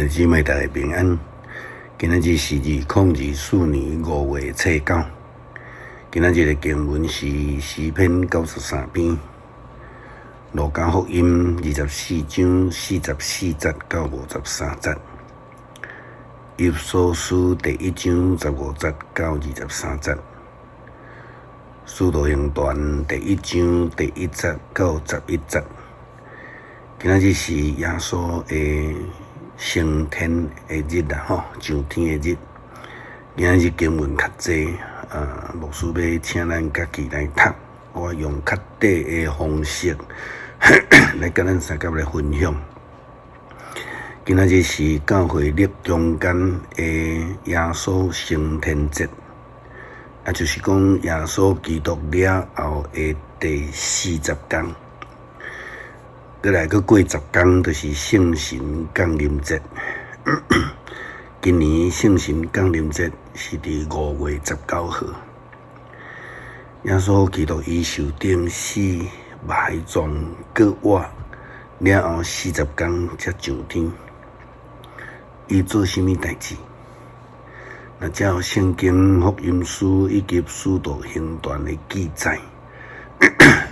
姊妹大家平安。今仔日是2024年5月初9。今仔日的經文是詩篇93篇，路加福音24章44節到53節，以弗所書第一章15節到23節，使徒行傳第一章第一節到11節。今仔日是耶穌的升天的日啦，吼，上天的日。今仔日經文較濟，啊，牧師欲請咱家己來讀，我用較短的方式來佮咱相佮來分享。今仔日是教會曆中間的耶穌升天節，也就是講耶穌基督了後的第四十工。閣來閣過十工，就是聖神降臨節。今年聖神降臨節是佇5月19號。耶穌基督伊受釘死、埋葬、復活了後四十工才上天。伊做啥物代誌？若照聖經福音書以及使徒行傳的記載，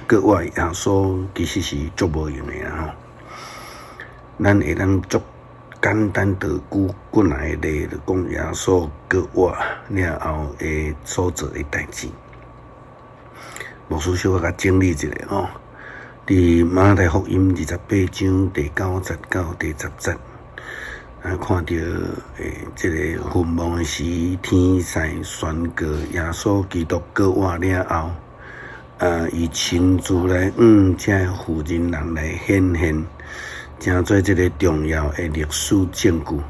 復活耶穌其實是足無用的啊！吼，咱會當足簡單的舉幾若個例，就講耶穌復活了後的所做的代誌。牧師小可共整理一下吼，佇馬太福音28章第九節到第十節，啊，看著這个昏夢的時，天使宣告耶穌基督復活了後，啊！伊親自來向這个婦人人來顯現，成做這个重要的歷史證據。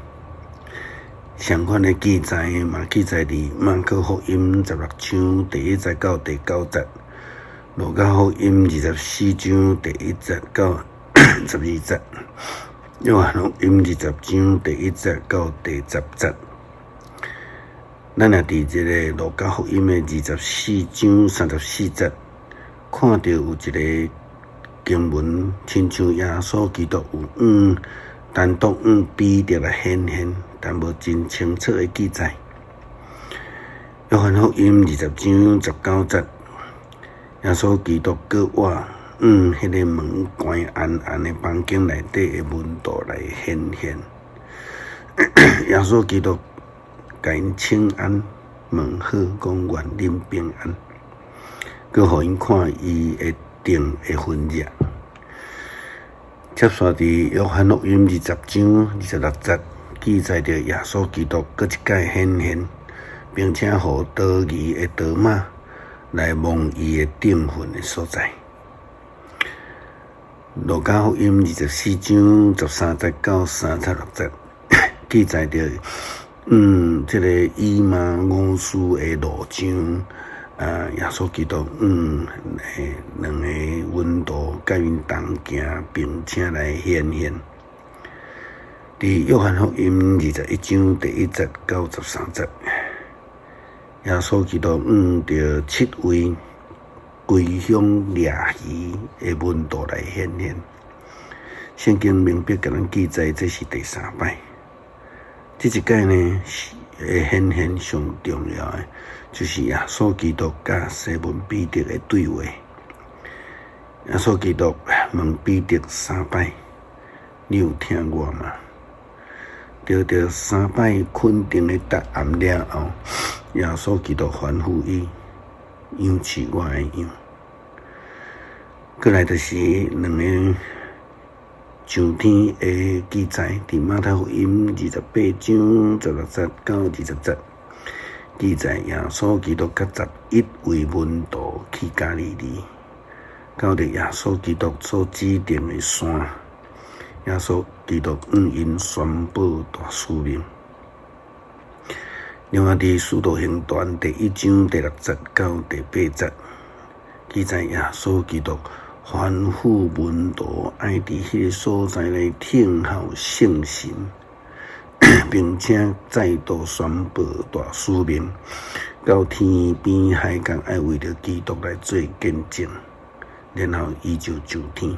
相款的記載嘛，記載佇馬可福音16章第一節到第九節，路加福音24章第一節到12節，約翰福音20章第一節到第十節。咱若佇這个路加福音的24章34節，看著有一个經文，親像耶穌基督有向單獨向彼得來顯現，但無真清楚的記載。約翰福音20章19節，耶穌基督閣活向彼个門關絚絚的房間內底的門徒來顯現。耶穌基督共𪜶請安問好，講願恁平安。閣予𪜶看伊的釘的痕跡。接續佇約翰福音20章26節記載著耶穌基督閣一擺顯現，並且予多疑的多馬來摸伊的釘痕的所在。路加福音24章13節到36節記載著，這个以馬忤斯的路上。啊！耶穌基督，兩个門徒佮𪜶同行，並且來顯現。佇約翰福音21章第一節到13節，耶穌基督向著七位歸向掠魚的門徒來顯現。聖經明白共咱記載，這是第三擺。這一擺呢，的顯現上重要的，就是耶穌基督佮西門彼得的對話。耶穌基督問彼得三擺：你有疼我嗎？得著三擺肯定的答案了後，耶穌基督吩咐伊養飼我的羊。閣來就是兩个上天的記載，佇馬太福音28章16節到20節，記載耶穌基督佮11位門徒去加利利，到佇耶穌基督所指定的山，耶穌基督向𪜶宣布大使命。另外，佇使徒行傳第一章第六節到第八節，記載耶穌基督吩咐門徒愛佇彼个所在來等候聖神，並且再度宣布大使命，到天邊海角愛為著基督來做見證，然後伊就上天。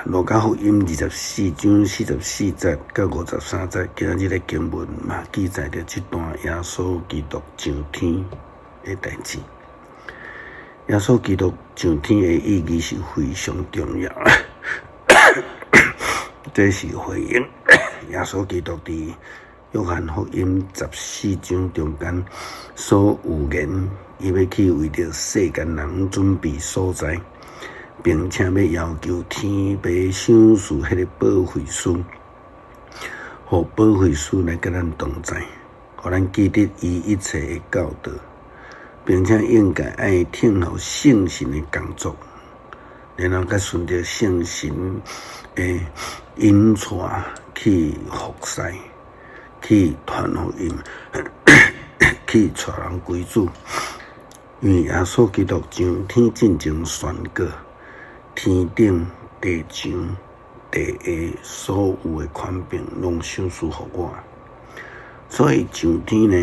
路加福音24章44節到53節，今仔日的經文嘛記載著這段耶穌基督上天的代誌。耶穌基督上天的意義是非常重要，這是回應耶穌基督佇約翰福音十四章中間所預言，伊欲去為著世間人準備所在，並且欲要求天父賞賜彼个保惠師，予保惠師來佮咱同在，予咱記得伊一切的教導，並且應該愛聽候聖神的工作，然後閣順著聖神的引帶去服侍，去傳福音，去帶人歸主。因為耶穌基督上天進前宣告，天頂地上地下所有的權柄攏賞賜予我，所以上天呢，